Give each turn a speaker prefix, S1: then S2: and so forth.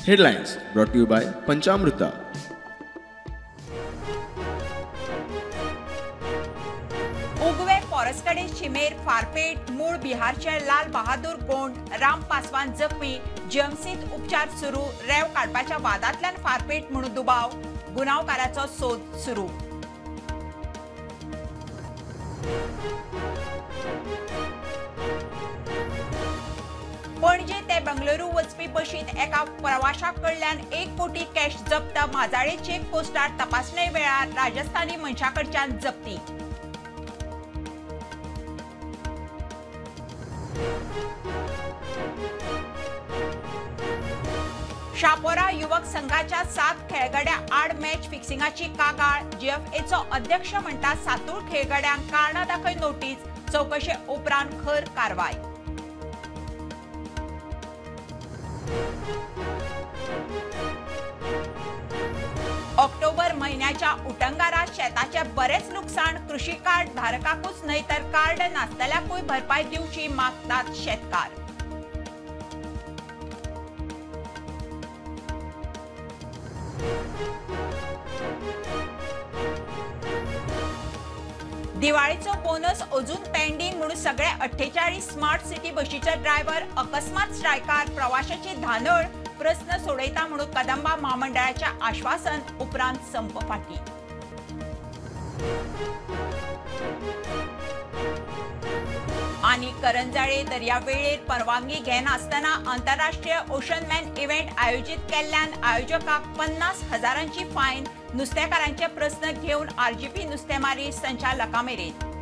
S1: Headlines brought to you by Panchamruta.
S2: Ugve फॉरेस्टकडे शिमेर फारपेट, मूळ बिहारचे लाल बहादूर गोंड, राम पासवान जखमी, जीएमसीत उपचार सुरू, रेव काडपाच्या वादांतल्यान फारपेट म्हणून दुबाव, गुन्यांवकाराचो सोद सुरू. पणजे ते बेंगळुरू वचपी बशींत एका प्रवाशा कडल्यान 1 कोटी कॅश जप्त, माजाळे चेक पोस्टार तपासणे वेळार राजस्थानी मनशा कडच्यान जप्ती. शापोरा युवक संघाच्या 7 खेळगड्या आड मॅच फिक्सिंगाची कागाळ, जीएफएचो अध्यक्ष म्हणटा 7 खेळगड्यांक कारणां दाखय नोटीस, चवकशे उपरांत खर कारवाय. ऑक्टोबर म्हयन्याच्या उटंगारात शेताचे बरेच नुकसान, कृषी कार्ड धारकाकूच न्हय तर कार्ड नासतल्याकूय भरपाय दिवची मागतात शेतकार. दिवाळीचो बोनस अजून पेंडिंग म्हणून सगळे 48 स्मार्ट सिटी बशीचे ड्रायव्हर अकस्मात स्ट्रायकार, प्रवाशाची धानळ, प्रश्न सोडयता म्हणून कदंबा महामंडळाच्या आश्वासन उपरांत संप फाटी. आणि करंजाळे दर्यावेळेर परवानगी घेनासतना आंतरराष्ट्रीय ओशनमॅन इव्हेंट आयोजीत केल्ल्यान आयोजकाक 50,000 फायन, नुस्तेकारांचे प्रस्न घेवन आरजीपी नुस्तेमारी संचालका मेरेन.